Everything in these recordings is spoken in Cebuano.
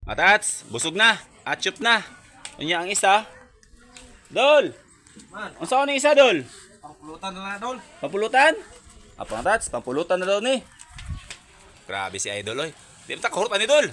Matats, busog na. Atchup na. Unya ang isa. Dol! Man, Unsa ni isa, Dol? pangpulutan na na, Dol. Pampulutan? Apo nga, Tats, pampulutan na daw ni. Grabe si Idol, oy. Di ba ta kahurot ani, Dol?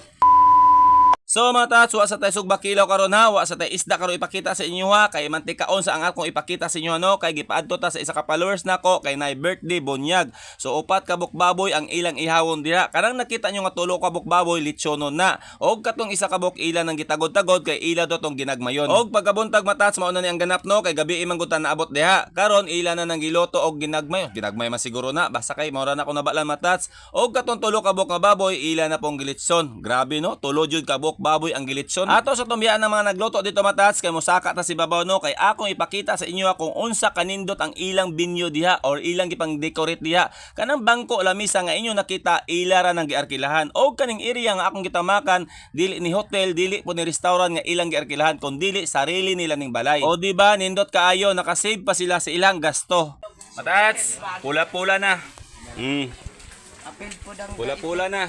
So mga tats, wa sa tay sugba kilaw karon ha, wa sa tay isda karon ipakita sa inyo ha, kay mantikaon sa ang akong ipakita sa inyo no, kay gipaadto ta sa isa ka followers nako kay nay birthday bunyag. So upat ka baboy ang ilang ihawon diha. Kanang nakita nyo nga tulo ka baboy litsonon na. Og katong isa ka buk ila nang gitagod-tagod kay ila do tong ginagmayon. Og pagkabuntag, matats, mao na ni ang ganap no, kay gabi man gud ta naabot diha. Karon ila na nang giluto og ginagmay. Ginagmay man siguro na basta kay mao ra na ko nabalan, matats. Og katong tulo ka buok nga baboy ila na pong gilitson. Grabe no, tulo jud ka buok baboy ang gilitson. Ato sa tumbian ng mga nagluto dito, matats, kay mosaka ta si babaw no, kay akong ipakita sa inyo ha, kung unsa kanindot ang ilang binyo diha or ilang gipang decorate diha. Kanang bangko, lamisa nga inyo nakita, ila ra nang giarkilahan. Og kaning area nga akong gitamakan, dili ni hotel, dili po ni restaurant nga ilang giarkilahan, kun dili sarili nila ning balay. O di ba nindot kaayo, nakasave pa sila sa ilang gasto. Matats, pula-pula na. Apil po dang Pula-pula na.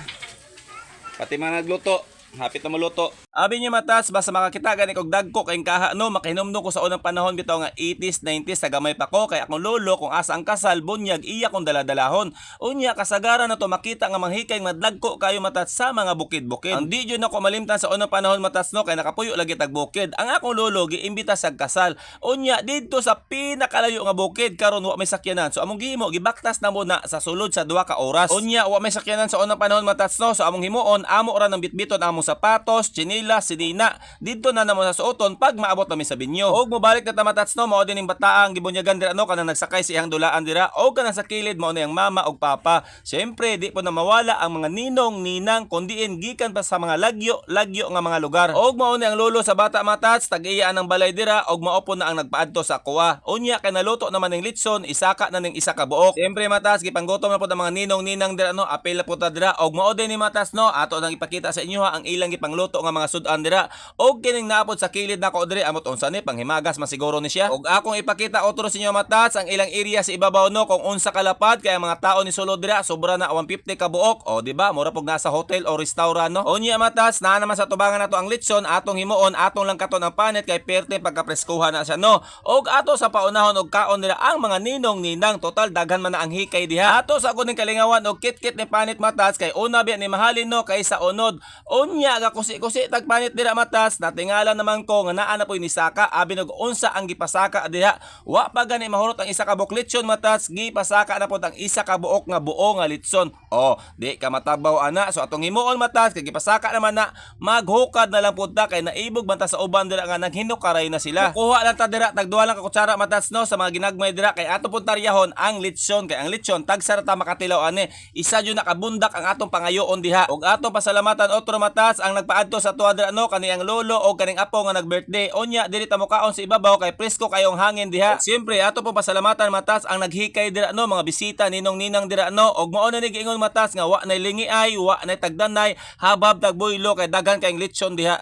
Pati mga nagluto, hapit na maluto. Abi niyo, matas, basta makakita gani kog dagko kay kaha no, makahinumdum ko sa unang panahon bitaw nga 80s, 90s sa gamay pa ko kay akong lolo kung asa ang kasal, bunyag, iya kong daladalahon. Unya kasagaran na to makita nga manghikay madlagko kayo, matats, sa mga bukid-bukid. Ang di jud nako malimtan sa unang panahon, matats no, kay nakapuyo lagi tag bukid. Ang akong lolo giimbita sa kasal. Unya didto sa pinakalayo nga bukid, karon wa may sakyanan. So among gihimo, gibaktas na mo na sa sulod sa 2 ka oras. Unya wa may sakyanan sa unang panahon, matats no. So among himuon, amo ra ng bitbiton among sapatos, tsinelas, sinina. Didto na namo sa suoton pag maabot nami sa binyo. Og mobalik na ta, matats no, mao din ning bataang gibunyagan dira no, kanang nagsakay sa iyang dulaan dira og kanang sa kilid mao na iyang mama og papa. Siyempre di po na mawala ang mga ninong, ninang kundiin gikan pa sa mga lagyo, lagyo nga mga lugar. Og mao ni ang lolo sa bata, matats, tag-iya ang balay dira og mao po na ang nagpaadto sa kuwa. Unya kay naluto naman ning litson, isaka na ning isa ka buok. Siyempre, matas, gipanggutom na po ang mga ninong ninang dira no, apil na po ta dira og mao din ni, matas no, ato nang ipakita sa inyo ha ang ilang gipangluto nga mga sudan dira. Og kining naapod sa kilid nako diri amot unsa ni, panghimagas man siguro ni siya. Og akong ipakita otro sa inyo, matats, ang ilang area sa ibabaw no, kung unsa kalapad kay ang mga tao ni sulod dira sobra na 150 ka buok. O di ba mura pog nasa hotel o restaurant no. Unya, matats, naa naman sa tubangan nato ang litson, atong himuon atong lang katon ang panit kay perte pagkapreskuhan na siya no. Og ato sa paunahon og kaon nila ang mga ninong ninang, total daghan man na ang hikay diha. Ato sa ako ning kalingawan og kit-kit ni panit, matats, kay una biya ni mahalin no kaysa unod. Unya ga kusi-kusi tag panit dira, matas, natingala naman ko nga naa na poy nisaka, abi nog unsa ang gipasaka diha. Wa pa gani mahurot ang isa ka buok litson, matats, gipasaka na pod ang isa ka buok nga buo nga litson. O, di ka matabaw ana. So atong himuon, matats, kay gipasaka naman na, maghukad na lang pud ta kay naibog man ta sa uban dira nga naghinukaray na sila. Kuha lang ta dira tag duha lang ka kutsara, matats no, sa mga ginagmay dira kay ato pud taryahon ang litson kay ang litson tagsa ra ta makatilaw ani. Isa jud nakabundak ang atong pangayoon diha. Og atong pasalamatan otro, matats, ang nagpaadto sa tuwa dira no, kani ang lolo og kaning apo nga nag-birthday. Unya diri ta mokaon sa ibabaw kay presko kayong hangin diha. Siyempre ato po pasalamatan, matats, ang naghikay dira no, mga bisita, ninong ninang dira no. Og mao na ni giingon, matats, nga wa nay lingi ay, wa nay tagdanay, habab tagbuylo kay daghan kayong litson diha.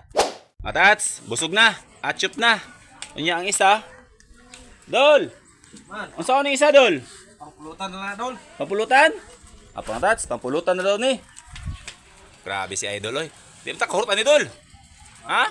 Matats, busog na, atchup na. Unya ang isa. Dol! Man, Unsa ni isa, Dol? pangpulutan na na, Dol. Pampulutan? Apo nga, Tats, pampulutan na daw ni. Grabe si Idol oy. Di ba ta kahurot ani, Dol? Ha?